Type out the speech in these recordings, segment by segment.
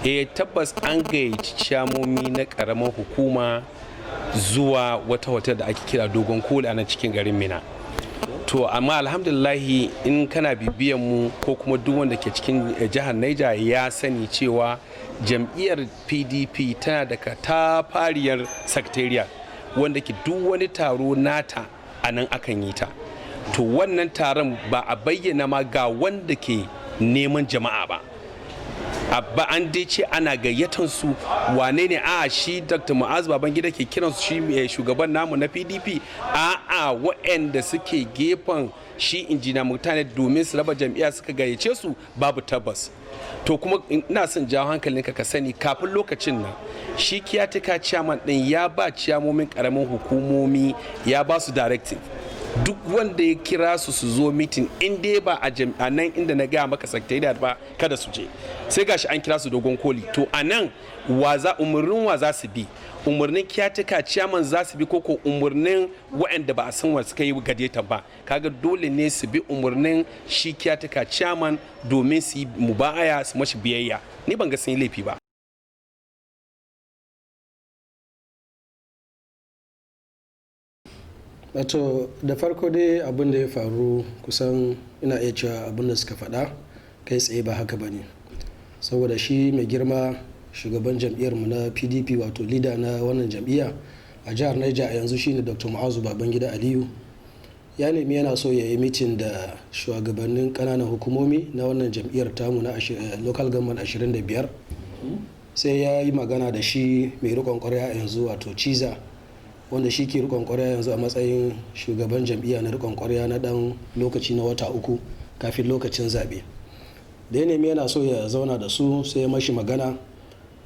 Tabbas an gayyaci ciyamomi na karamar hukuma zuwa wata hotel da ake kira Dogon Koli a nan cikin garin Mina. To amma alhamdulillahi, in kana bibiyan mu ko kuma duk wanda ke cikin jihar Niger ya sani cewa jam'iyyar PDP tana da katafariyar secretariat wanda ke duk wani taro nata a nan akan yi ta. To wannan taron ba a bayyana ma ga wanda ke neman jama'a ba. Abba an dai ce ana gayyatan su, wane ne a shi Dr. Mu'azu Babangida ke kiran su, shi shugaban namu na PDP, a waɗanda suke gefen shi Injiniya Mutane domin su raba jam'iyya suka gayyace su, babu tabbas. To kuma ina son jawo hankalinka ka sani, kafin lokacin nan shi caretaker chairman din ya ba ciyamomin karamin hukumomi, ya ba su directive, duk wanda ya kira su su zo meeting, in dai ba a nan inda na gaya maka secretariat ba, kada su je. Sai gashi an kira su Dogon Koli. To a nan umarnin wa za su bi? Umarnin caretaker chairman za su bi ko ko umarnin waɗanda ba a san wa suka yi gayyata ba? Kaga dole ne su bi umarnin shi caretaker chairman domin su yi mubaya, su mashi biyayya. Ni ban ga sun yi laifi ba. Wato da farko dai, abin da ya faru, kusan ina iya cewa abin da suka faɗa kai tsaye ba haka ba ne, saboda shi mai girma shugaban jam'iyyarmu na PDP, wato leader na wannan jam'iyya a jihar Niger a yanzu, shine Dr. Mu'azu Babangida Aliyu, ya nemi yana so ya yi meeting da shugabannin ƙananan hukumomi na wannan jam'iyyar tamu na local government 25. Sai ya yi magana da shi mai rikon kwarya a yanzu, wato Ciza, wanda shi ke rikon kwarya yanzu a matsayin shugaban jam'iyya na rikon kwarya na dan lokaci na wata 3 kafin lokacin zaɓe. Da ya nemi yana so ya zauna da su, sai ya mashi magana,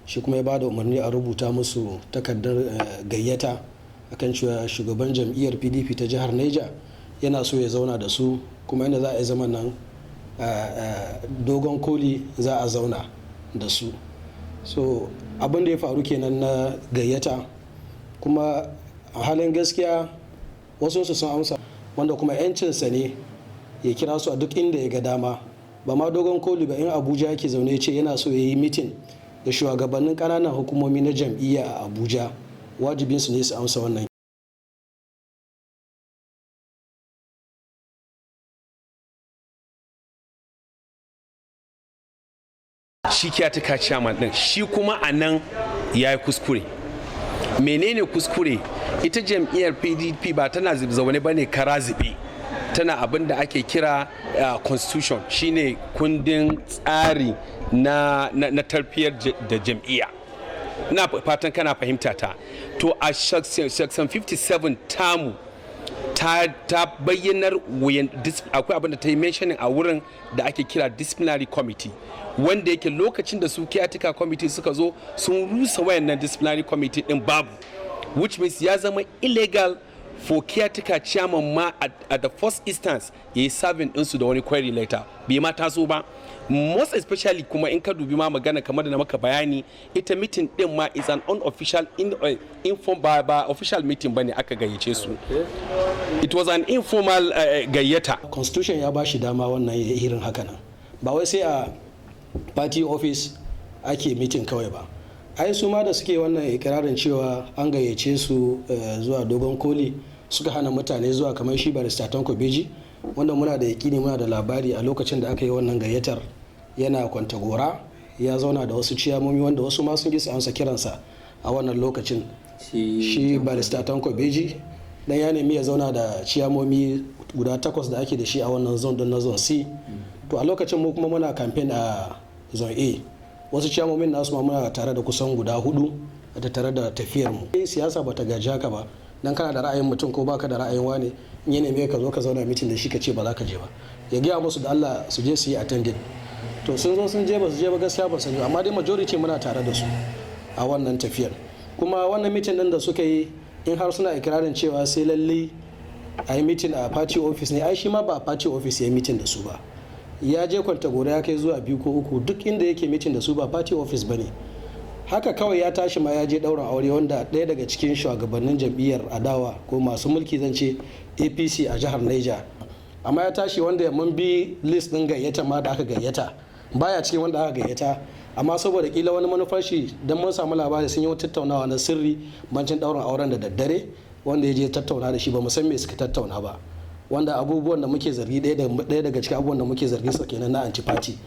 shi kuma ya bada umarni a rubuta musu takardar gayyata akan cewa shugaban jam'iyyar PDP ta jihar Niger yana so ya zauna da su, kuma inda za a yi zaman nan Dogon Koli za a zauna da su. So abin da ya faru kenan na gayyata. Kuma a halin gaskiya wasu su sun amsa, wanda kuma 'yancinsa ne ya kira su a duk inda ya ga dama, ba ma Dogon Koli ba. In Abuja yake zaune ce yana so ya yi meeting da shugabannin ƙananan hukumomi na jam'iyya a Abuja, wajibinsu ne su amsa wannan. Shi caretaker chairman din, shi kuma a nan ya yi kuskure. Menene kuskure? Ita jam'iyyar PDP ba tana zaune ba ne kara zube, tana abin da ake kira constitution, shine kundin tsari na tafiyar da jam'iyya. Ina fatan kana fahimta ta. To a section 57 tamu ta bayyanar akwai abin da ta yi mentioning a wurin da ake kira disciplinary committee, wanda yake lokacin da su caretaker committee suka zo sun rusa wayannan disciplinary committee din, babu, which means ya zama illegal for caretaker chairman ma at the first instance ya yi serving ɗinsu da wani query letter. Bai ma taso ba. Most especially kuma in ka dubi ma magana kamar da na maka bayani, ita meeting din ma is an unofficial inform, ba official meeting bane aka gayyace su. It was an informal gayyata. Constitution ya ba shi dama wannan ya irin haka nan, ba wai sai a party office ake meeting kawai ba. Ai su ma da suke wannan ikirarin cewa an gayyace su zuwa Dogon Koli suka hana mutane zuwa, kamar shi Barista Tanko Beji, wanda muna da yakini, muna da labari, a lokacin da aka yi wannan gayyatar yana Kwantagora, ya zauna da wasu ciyamomi wanda wasu ma sun su amsa kiransa a wannan lokacin. Shi Barista Tanko Beji dan ya nemi ya zauna da ciyamomi guda takwas da ake da shi a wannan zone din na Zone C. To a lokacin mu kuma muna campaign a Zone A, wasu ciyamomin nasu ma muna tare da kusan guda hudu a tattare da tafiyar mu. Siyasa bata gaji haka ba. Dan kana da ra'ayin mutum ko baka da ra'ayin wane, in ya neme ka zo ka zauna meeting da shi ka ce ba za ka je ba, ya gaya musu da Allah su je su yi attending. To sun zo sun je, ba su je ba, gaskiya ba sani, amma dai majority muna tare da su a wannan tafiyar. Kuma wannan meeting din da suka yi, in har suna ikirarin cewa sai lalle a yi meeting a party office ne, ai shi ma ba a party office ya yi meeting da su ba. Ya je Kwantagora, ya kai zuwa biyu ko uku, duk inda yake meeting da su ba party office ba ne. Haka kawai ya tashi ma ya je ɗaurin aure wanda ɗaya daga cikin shugabannin jam'iyyar adawa ko masu mulki, zan ce APC, a jihar Niger. Amma ya tashi, wanda mun bi list ɗin gayyata ma da aka gayyata. Baya cikin wanda aka gayyata, amma saboda kila wani manufar shi, don mun samu labari sun yi tattaunawa na sirri bancin ɗaurin auren da daddare, wanda ya je tattauna da shi, ba mu san me suka tattauna ba. Wanda abubuwan da muke zargi, ɗaya daga cikin abubuwan da muke zargi sa kenan na anti party.